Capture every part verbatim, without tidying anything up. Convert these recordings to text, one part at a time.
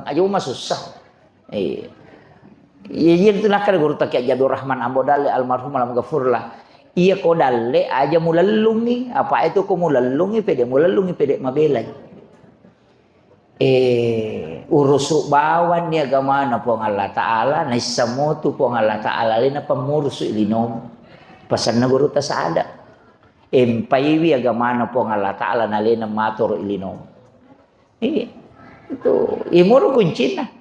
Aja masussa. Iya. Iya, iya, itu nakkeda gurutta Kiai Haji Abdul Rahman Ambo Dalle almarhum alam gafurlah. Iya ko dalle aja mulellungi, apa itu ko mulellungi, pede mulellungi, pede mabelai. Eh, urusu bawang ni agamana Puang Allah Ta'ala, naissa motu Puang Allah Ta'ala lena pemmurusu ilinomu. Pasanna gurutta sada. Empaiwi agamana Puang Allah Ta'ala nalena matoro ilinomu. Iya. Itu imuru kuncinna.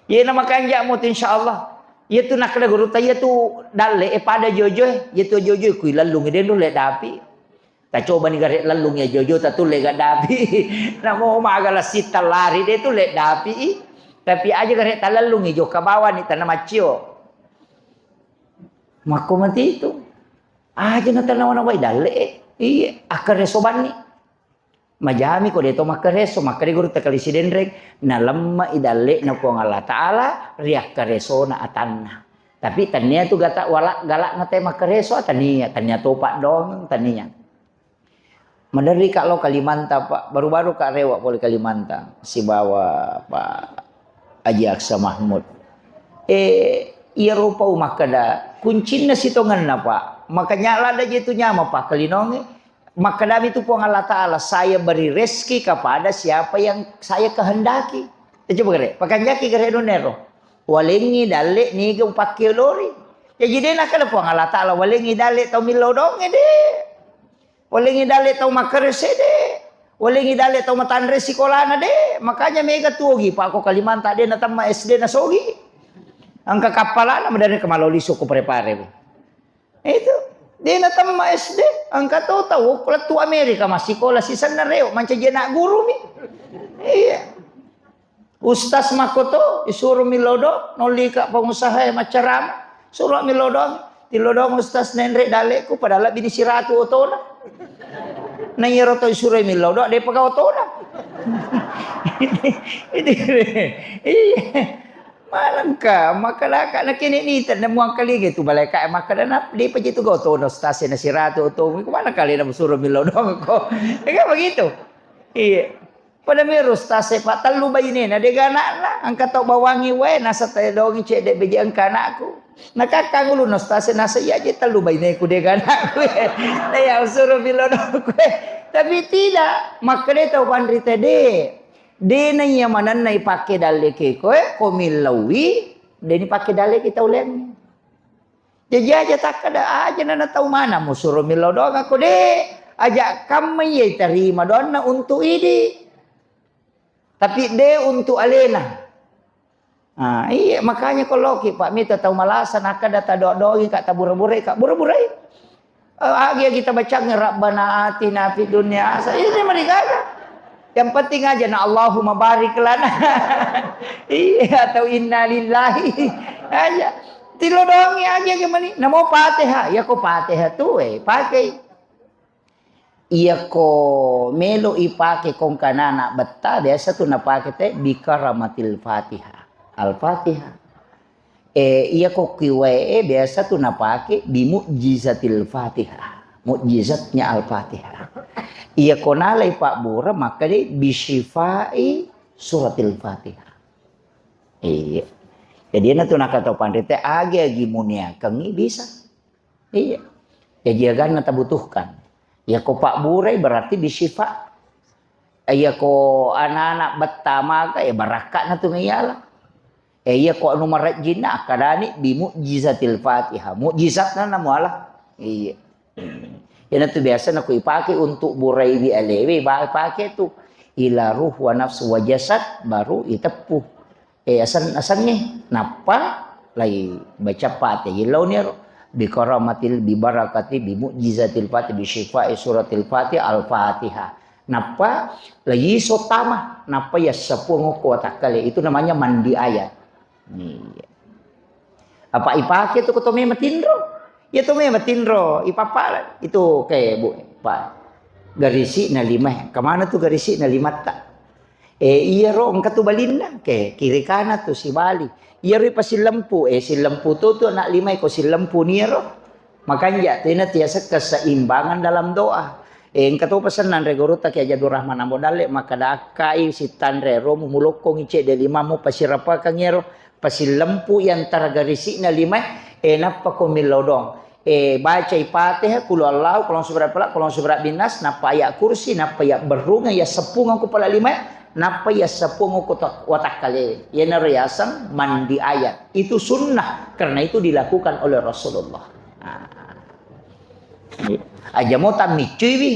Iya na makanja motu insyaallah. Iya tu nakkeda gurutta iya tu dalle e pada jojo e. Iya tu jojo e kui lellung denro le dapi. Tacobani gare lellung iya jojo tatulle ga dapi. Namo maga lasitta lari de tu le dapi. Tapi aja gare talellungi jokka bawani tanah maccio. Makko mati itu. Aja na tanawa-nawai dalle e. Iya, akkareso banni. Majami ko de to makkareso, makkeda gurutta Kali Sidenreng, nalemma i dalle'na Puang Allah Ta'ala ri akkaresona atanna. Tapi tania tu gata wala galakna te makkareso, tania, tania topa dong, tania. Maderri ka lo Kalimantan, Pak, baru-baru ka rewa pole Kalimantan sibawa Pak Haji Aksa Mahmud. Eh, iya rupa makkeda kuncinna sitongenna, Pak. Makanya lada je tu nyama, Pak, kalinonge. Makkedami tu Puang Allah Ta'ala, "Saya beri rezeki kepada siapa yang saya kehendaki." Eh, coba gare, pakanjaki gare nunero. Walengi dalle niga upakke lori. Jadi de nakkeda Puang Allah Ta'ala, "Walengi dalle tau millau donge de. Walengi dalle tau makkarese de. Walengi dalle tau matanre sikolana de." Makanya mega tuogi, Pak, ko Kalimantan de natemma S D nasogi. Engka kappalana madare kemaloli suku prepare. Itu. De natemma S D, engka to tau lettu Amerika massikola sisenna reo, mancaji anak gurumi. Iya. Ustaz makkoto, isuro milodong, nollika pengusaha e maccarama, suro milodong, tilodong ustaz nenre daleku, padahal bini siratu otona. Na iyaro to isuro milodong, de pega otona. Itu, iya. Malengka, makkedaka, nakene nita, na muangkalinga tu malaika, makkeda na, depa je tu gau tono stase na siratu otomu, kemana kali na musuro milodong ko? Ya kan begitu? Iya. Pada mero stase, Pak, tellu bainena, dega anakna, engka tau bawangi wae, nasa tedongi cedde beje engka anakku. Nakakkang ulu no stase, nasa iya je tellu baineku, dega anakku. Na ya musuro milodong ko. Tapi tidak, makkeda tau panrita de. De na iya manenna ipake dalle ke koe, ko millauwi, de ni pake dalle ke tau lemme. Jaji aja takkeda aja na tau mana musuro millau doang ko de, aja kamma iya tarima doanna untuk idi. Tapi de untuk alena. Ah, iya, makanya ko loki, Pak, mita tau malasa, nakkeda tadoa-doai, Kak, tabura-burai, Kak, bura-burai. Eh, agi-agi tabacang, "Rabbana atina fid dunya hasanah." Ini merigaga. Yang penting aja, nah, Allahumma barik lana. Iya, atau inna lillahi. Aja. Tilo doangi agi-agi mani. Namo Fatihah. Ya ko Fatihah tu, eh, pakai. Iyako melo ipake kongkanana betta, biasa tu napake te bikaramatil Fatihah. Al-Fatihah. Eh, iyako kiwae biasa tu napake bi mu'jizatil Fatihah. Mukjizatnya Al-Fatihah. Iyako nalai pabbura makkeda bi syifai suratil Fatihah. Iya. Jadi na tu nakatau panrita agi-agi muniakengi bisa. Iya. Jaji aganna tabutuhkan. Iya ko pabburai berarti bisyifa. Iya ko anak-anak betta maga, ya barakka'na tu maiala. Eh, iya ko anu marajjinna akkadani bi mu'jizatil Fatihah. Mukjizatna na muala. Iya. Iyana tu biasa na ku ipake untuk burai wi alewe, ba pake tu ila ruh wa nafsu wa jasad baru iteppu. Eh, aseng-, asengnge. Nappa lai baca Fatihah. Yellau niaro. Bi karamatil, bi barakati, bi mu'jizatil Fatihah, bi syifai suratil Fatihah, Al-Fatihah. Nappa lai iso tama. Nappa yassapuang okko watakkale. Itu namanya mandi ayat. Iya. Apa ipake tu ko to mema tinro? Iya to mema tinro. Ipapa itu kayak, Bu, Pak. Garisi na lima. Kemana tu garisi na lima ta? Eh, iyaro engka tu balinna, ke kiri kanan tu sibali. Iyaro ipasillempu, eh, sillempu tu, tu anak lima iko sillempu niaro. Makanja tu ina tiasa keseimbangan dalam doa. Eh, engka to pasenna anre gurutta Kiai Haji Abdul Rahman Ambo Dalle, makkada akkai sittanre ro mu mulokkongi cedde limammu, pasirapakangi ero, pasillempu i antara garisi'na limae, eh, nappa ko millau doang. Eh, bacai Fatihah, Qul Huwallahu, Qul A'udzu Birabbil Falaq, Qul A'udzu Birabbin Nas, nappa ayat kursi, nappa iya berrunga, iya seppungeng ko pala limae, nappa iya seppungeng ko ta-, watakkale. Iyanaro yaseng mandi ayat. Itu sunnah, karena itu dilakukan oleh Rasulullah. Nah. Aja mo tammiccui wi.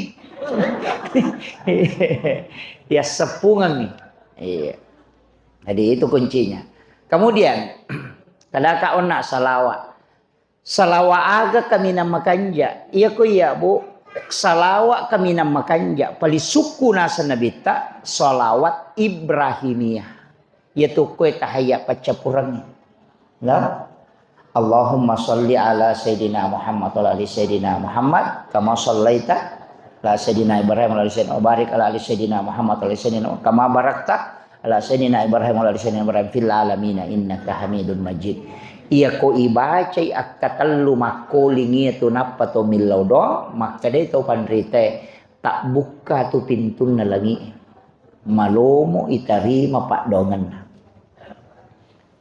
Ya seppungengngi. Iya. Jadi itu kuncinya. Kemudian, kadaka onna salawa. Salawa aga kaminang makanja? Iya ko iya, Bu, salawa kaminang makanja. Paling sukku naseng Nabitta, salawat Ibrahimiyah. Iya tu koe tahayya paccappurengngi. Nah, Allahumma salli ala Sayyidina Muhammad wa ala ali Sayyidina Muhammad, kama sallaita ala Sayyidina Ibrahim wa ala ali Sayyidina, wa barik ala ali Sayyidina Muhammad wa ala ali Sayyidina, kama barakta ala Sayyidina Ibrahim wa ala ali Sayyidina Ibrahim fil alamina innaka Hamidun Majid. Iya ko ibacai akkatellu makkoling iya tu nappa to millau doang, makkedai to panritae, tabbukka tu pintunna langi'e. Malomo itarima paddoangenna.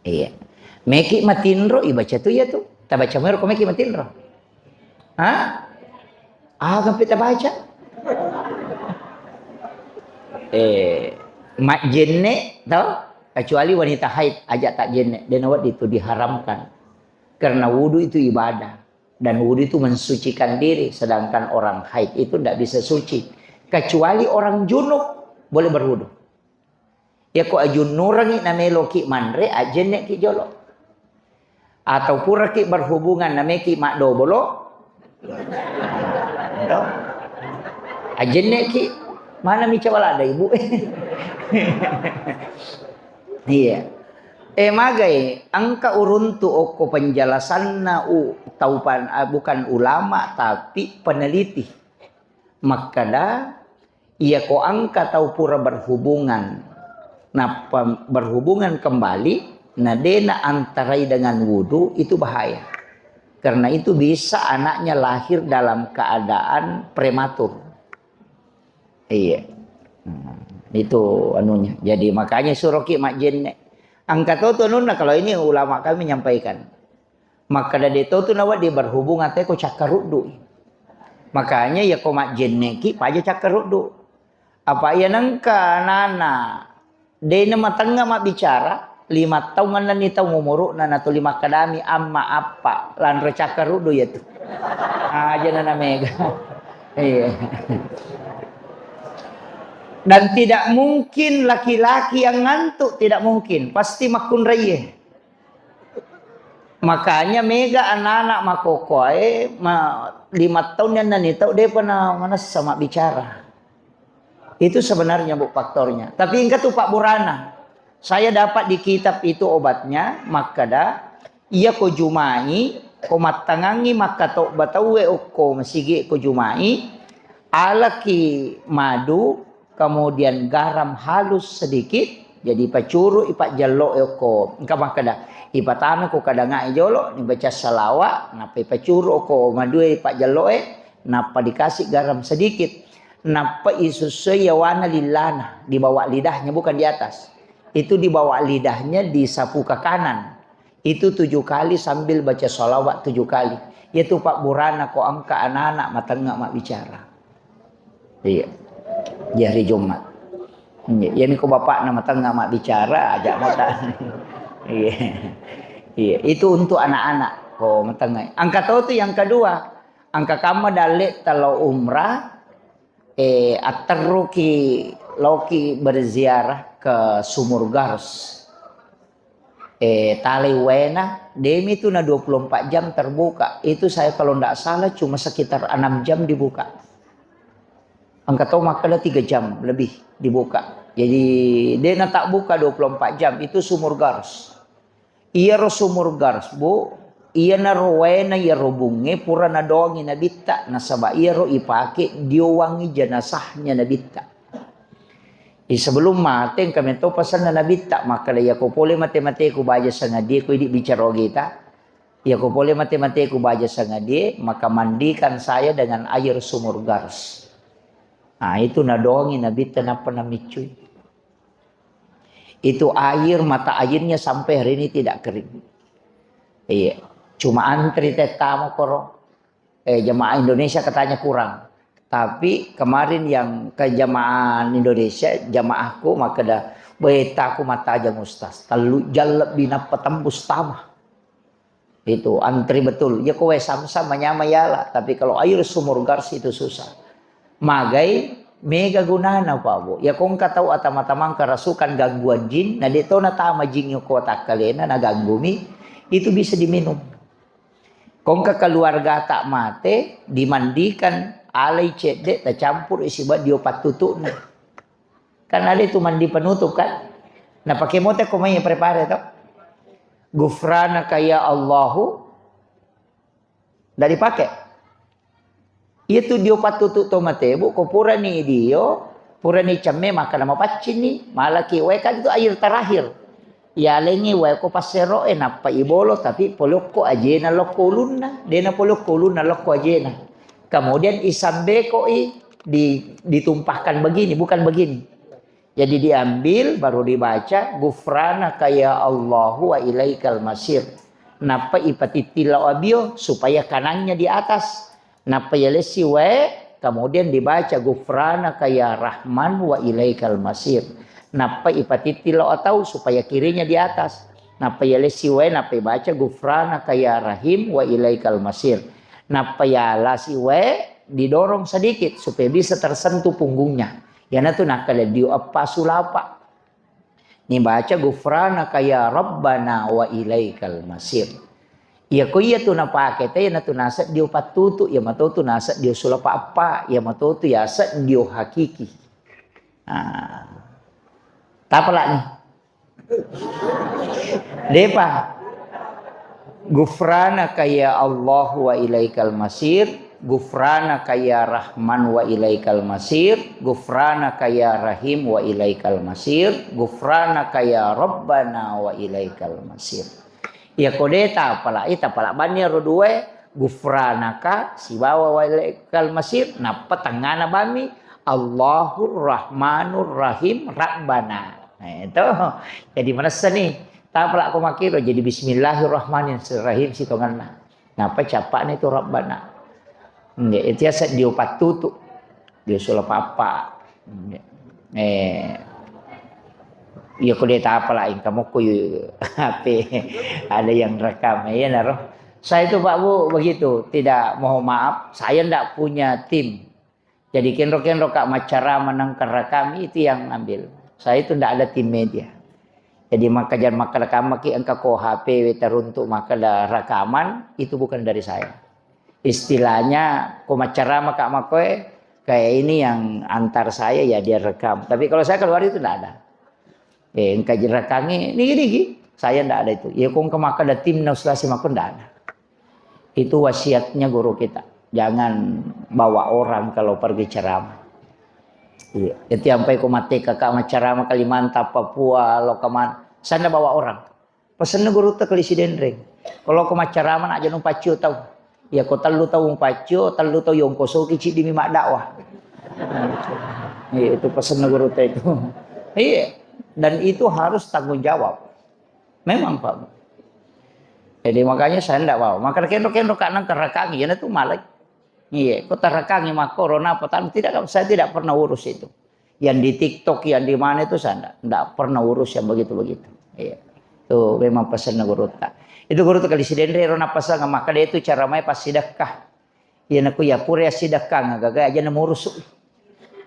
Iya. Meki matinro ibaca tu iya tu. Tabaca mero ko meki matinro. Hah? Aga pe tabaca? Eh, majjenne to, kecuali wanita haid aja tak jenne, dena wedding tu diharamkan. Karena wudu itu ibadah dan wudu itu mensucikan diri, sedangkan orang haid itu ndak bisa suci. Kecuali orang junub boleh berwudu. Iya ko ajunnurengngi nameloki manre, ajjenneki jolo. Atau puraki berhubungan nameki maddobolo, to? Ajjenneki, mana mica walada ibu? Iya. Eh, magai, engka uruntu okko penjelasanna u-, taupan-, ah, bukan ulama, tapi peneliti. Makkada, iya ko engka tau pura berhubungan, nappa berhubungan kembali, na dena antarai dengan wudu, itu bahaya. Karena itu bisa anaknya lahir dalam keadaan prematur. Iya. Hmm, itu anunya. Jadi makanya suroki majjenne. Engka to tu anunna, kalau ini ulama kami menyampaikan. Makkada de to tu nawedding berhubungan te ko cakkaruddu. Makanya iya ko majjenneki paja cakkaruddu. Apa iya nengka nana dena matengnga mabbicara, lima taung ennenni taung umuru'na, natuli makkadami amma appa, lanre cakkaruddu iya tu. Aja nana mega. Iya. Dan tidak mungkin laki-laki yang ngantuk, tidak mungkin, pasti makkunraie. Makanya mega anak-anak makkokkoe, ma-, lima taung ennenni tau depa na manessa mabbicara. Itu sebenarnya, Bu, faktornya. Tapi engka tu pabburana. Saya dapat di kitab itu obatnya, makkada, iya ko jumai, ko mattangangi makkatobba tauwe okko masigi ko jumai, alaki madu, kemudian garam halus sedikit, jadi pacuru ipajjallo okko. Engka makkada, ipatama ko kadangai jolo, nibaca salawa, nappa ipacuru okko madue ipajjalloe, nappa dikasih garam sedikit. Nappa isussui yawana lillana, di bawah lidahnya, bukan di atas. Itu di bawah lidahnya, di sapu ke kanan. Itu tujuh kali sambil baca salawat tujuh kali. Itu pabburana ko engka anak-anak matengnga mabbicara. Iya. Di hari Jumat. Iya, iyami ko bapakna matengnga mabbicara, aja mata. Iya. Iya, itu untuk anak-anak ko matengnga. Engka to tu yang kedua, engka kamma dalle talo umrah, eh, atterruki, laoki berziarah ke Sumur Gars. Eh, talai waena, demi tu na dua puluh empat jam terbuka. Itu saya kalau ndak salah cuma sekitar enam jam dibuka. Engka to makkeda tiga jam lebih dibuka. Jadi, de na tak buka dua puluh empat jam, itu Sumur Gars. Iyaro Sumur Gars, Bu, iyanaro waena iyaro bungnge pura nadoangi Nabitta, nasaba iyaro ipake diowangi jenazahnya Nabitta. I sebelum mate, engka meto pasenna Nabitta, makkeda, "Iyako pole mate-mateku baja sangadie, ko idi bicara ogeta. Iyako pole mate-mateku baja sangadie, maka mandikan saya dengan air Sumur Gars." Nah, itu nadongi Nabitta nappa namiccui. Itu air, mata airnya sampai hari ini tidak kering. Iya. Cuma antri teh tamo koro. Eh, jamaah Indonesia katanya kurang. Tapi kemarin yang ke jamaah Indonesia, jamaahku makkeda, "Weh, taku matajang, Ustaz. Tellu jam lebbi nappa tembus tama." Itu antri betul. Ya, ko wae Samsam manyama yala, tapi kalau air sumur Gars itu susah. Magai mega gunana, Pak Bu. Ya, ko engka tau atama-tamang kerasukan gangguan jin, na de to natama jin ko takkalena, naganggumi, itu bisa diminum. Ko engka keluarga tak mate, dimandikan, alai cedde, tacampur isi dio pattutu'na. Kan ada itu mandi penutup kan? Nah, pakai mote ko mai prepare to. Gufranaka ya Allahu, ndak dipakai. Itu dio pattutu to mate, Bu, ko purani dio, purani cemme maka nama paccinni, malaki wae kan itu air terakhir. Yalengi wae ko passero e, nappa ibolo, tapi polokko ajena lokko ulunna, dena polokko ulunna lokko ajena. Kemudian isambeko i di, ditumpahkan begini, bukan begini. Jadi diambil, baru dibaca, "Gufranaka ya Allahu wa ilaikal masir." Nappa ipatitti lao abio supaya kanannya di atas. Nappa yalessi wae, kemudian dibaca, "Gufranaka ya Rahman wa ilaikal masir." Nappa ipatitti lao atau supaya kirinya di atas. Nappa yalessi wae, nappa ibaca, "Gufranaka ya Rahim wa ilaikal masir." Nappa yalasi wae, didorong sedikit supaya bisa tersentuh punggungnya. Iyanatu nakkeda dio eppa sulapa. Nibaca, "Gufranaka ya Rabbana wa ilaikal masir." Iya ko iya tu napake te, iyanatu naseng dio pattutu, iya matotu naseng dio sulapa eppa, iya matotu yaseng dio hakiki. Nah. Tapalani. Depa. Gufranaka ya Allah wa ilaikal masir, gufranaka ya Rahman wa ilaikal masir, gufranaka ya Rahim wa ilaikal masir, gufranaka ya Rabbana wa ilaikal masir. Iya ko de tapala, ita pala banni ro dua, gufranaka sibawa wa ilaikal masir, nappa tengngana bami, Allahur Rahmanur Rahim Rabbana. Nah, itu. Jadi manessa ni. Tapala ko makkiro, jadi Bismillahirrahmanirrahim sitongenna. Nappa cappa'na itu Rabbana. Nggih, itu yaseng dio pattutu. Dio sulapa eppa. Nggih. Eh, iya ko de tapala engka mokko yu H P. Ada yang rekam, iyanaro. Saya itu, Pak Bu, begitu. Tidak, mohon maaf, saya ndak punya tim. Jadi kenro-kenro ka maccarama nengka rekam itu yang ambil. Saya itu ndak ada tim media. Jadi maka jar maka rekam maki engka ko H P we taruntuk maka da rekaman, itu bukan dari saya. Istilahnya ko maccarama ka makoe, kayak ini yang antar saya ya dia rekam. Tapi kalau saya keluar itu ndak ada. Eh, engka jerakangi, nigi-nigi. Saya ndak ada itu. Ya, kong ke maka ada timna Ustaz Simakun, ndak ada. Itu wasiatnya guru kita. Jangan bawa orang kalau pergi ceramah. Iya. Jadi sampai ko mate kakak maccarama Kalimantan, Papua, lo kemana. Saya ndak bawa orang. Pesenna gurutta kali Sidenreng. Kalau ko maccarama nak janung paccio tau. Ya ko tellu tau paccio, tellu tau yongkosoki ciddi mi maddakwah. Iya, itu pesenna gurutta itu. Iya. Dan itu harus tanggung jawab. Memang, Pak. Jadi makanya saya ndak mau. Maka kenro-kenro kak nang kerakangi, ya itu malah. Iya, ko tarakangi makkoro napa tanu, tidak, saya tidak pernah urus itu. Yang di TikTok, yang di mana itu saya ndak, ndak pernah urus yang begitu-begitu. Iya. Itu memang pesanna gurutta. Itu gurutta kali Sidenreng ro napasang, maka dia itu cara mai pas sidekah. Iya, naku ya pura sidekah, gaga aja nemu urus.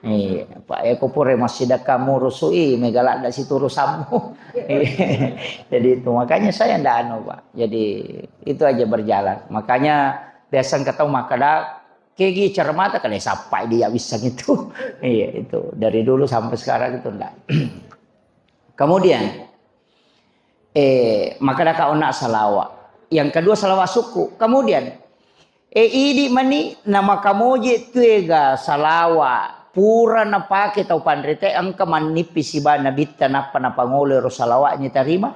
Iya, Pak, ya ko pura mas sidekah murusu i, mega ladda situ urusanmu. Iya. Jadi itu makanya saya ndak anu, Pak. Jadi itu aja berjalan. Makanya biasa engka tau makkeda, kegi cermata kale sappai dia wisseng itu. Iya, itu. Dari dulu sampai sekarang itu ndak. Kemudian, eh, makkeda ka onna salawa. Yang kedua salawa sukku. Kemudian, eh, idi mani namakamoje tuega salawa pura napake tau panrite engka mannippi siba nabitta nappa napangolo ero salawa'ni tarima.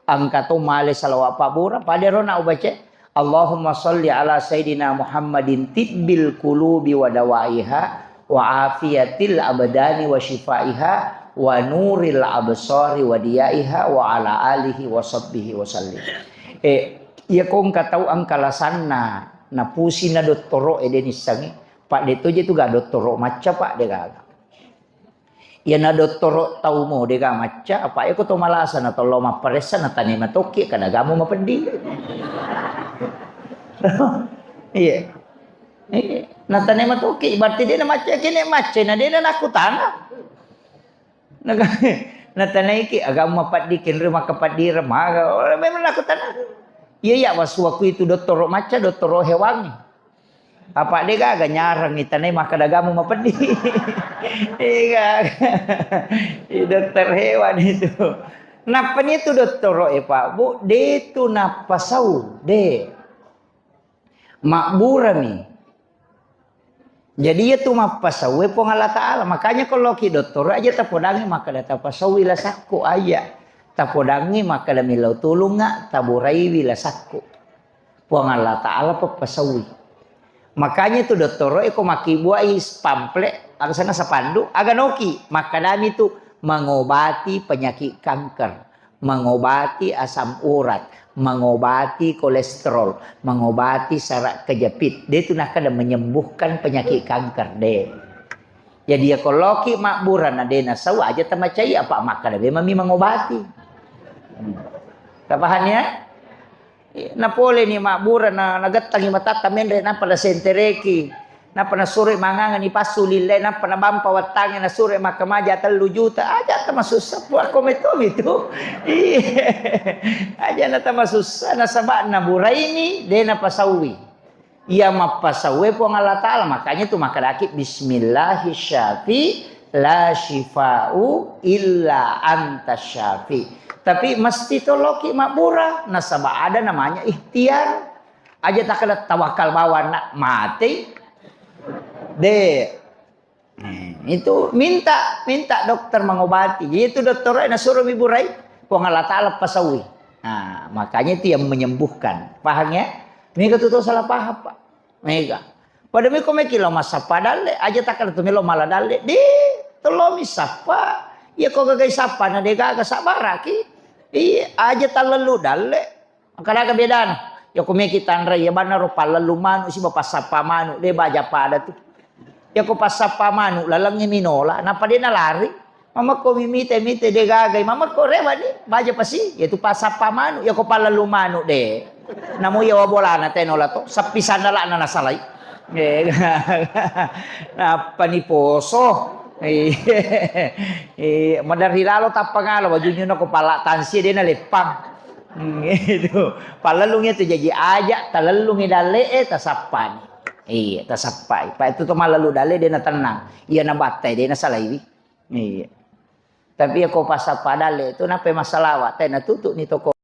Engka to male salawat pabbura, pada ro na ubaca, "Allahumma salli ala Sayyidina Muhammadin tibbil qulubi wa dawaiha, wa afiyatil abdani wa syifaiha wa nuril absari wa diyaiha wa ala alihi wa sahbihi wa sallim. Eh, iya ko engka tau engka lasanna, napusinna dottoro e de nissengi, Pak, de toje tu ga dottoro macca, Pak, de gaga. Iya na dottoro tau mo de ga macca, apa iko to malasa na tollo mapparessa na tane matokki kada gamu mapeddi. Iya. Iya. Na tane matokki, berarti de na macca, kene macca na de na nakutana. Naga-, natanaiki, "Aga mapeddi kenre makapeddi remaga?" Oh, memang nakutana. Iya, iya, wasuaku itu dottoro macca, dottoro hewan. Apa de gaga nyarang itanai makkeda gamu mapeddi. Iya. I dokter hewan itu. Nappani itu dottoro e, Pak, Bu, de tu nappasau, de. Mabburami. Jadi, iya tu mappasauwe Puang Allah Ta'ala. Makanya ko loki dottoro aja tapodangi makkeda tapasaui lasakku, aja. Tapodangi makkeda millau tulungnga, taburaiwi lasakku. Puang Allah Ta'ala pappasaui. Makanya tu dottoro e ko makkibuai pamflet, aga sana sapandu, aga noki, makkedami tu mengobati penyakit kanker, mengobati asam urat, mengobati kolesterol, mengobati saraf kejepit. De tu nakkeda menyembuhkan penyakit kanker, de. Jadi, iya ko loki mabbura na de nasau aja tamacai, apa makkeda memang mi mengobati. Hmm. Tapahang ya? Napoleni mabbura na, nagettangi matatta menre, nappa nasentereki, nappa nasuroi mangangani passu lillai, nappa nabampa wattangnge, nasuroi makkamaja tellu juta, aja tamasussa, Puang, ko metto mitu. Iya. Aja na tamasussa, nasaba naburaini, de napasaui. Iya mappasauwe Puang Allah Ta'ala, makanya tu makkedaki, "Bismillahi syafi, la syifa'u illa anta syafi." Tapi mesti to loki mabbura, nasaba ada namanya ikhtiar. Aja takkeda tawakal bawang na matei. De. Eh, itu minta, minta dokter mengobati. Jadi itu dokter nasuro mi burai, Puang Allah Ta'ala pasaui. Nah, makanya itu yang menyembuhkan. Paham ya? Mega tu tau salah paham, Pak. Mega. Pada miko meki lo massappa dalle, aja takkeda tu melo mala dalle. De, tollo mi sappa. Iya ko gagai sappa na de gaga sabaraki. Iya, aja tallellu dalle. Engka aga bedana? Yako meki tanrai, iya bannaro pallellu manu siba passappa manu, de baja pada tu. Yako passappa manu, lalengnge minola, nappa de nalari. Mamekko mi mite-mite de gagai, mamekko rewa ni, baja pasi, yatu passappa manu, yako pallellu manu de. Namo iya wa bolana tenola to, sappi sandalana nasalai. Eh, nappa ni poso. Eh, eh, maderri lalo tappa ngalo, wajunjunna ko pala tansi de naleppang. Hmm, itu. Pallellung itu jaji aja, talellungi dalle e, tasappani. Iya, tasappai. Pa itu to mallellu dalle de natennang. Iya nabattai de nasalaiwi. Iya. Tapi ya ko passappa dalle itu nape massalawa, te natutu ni toko.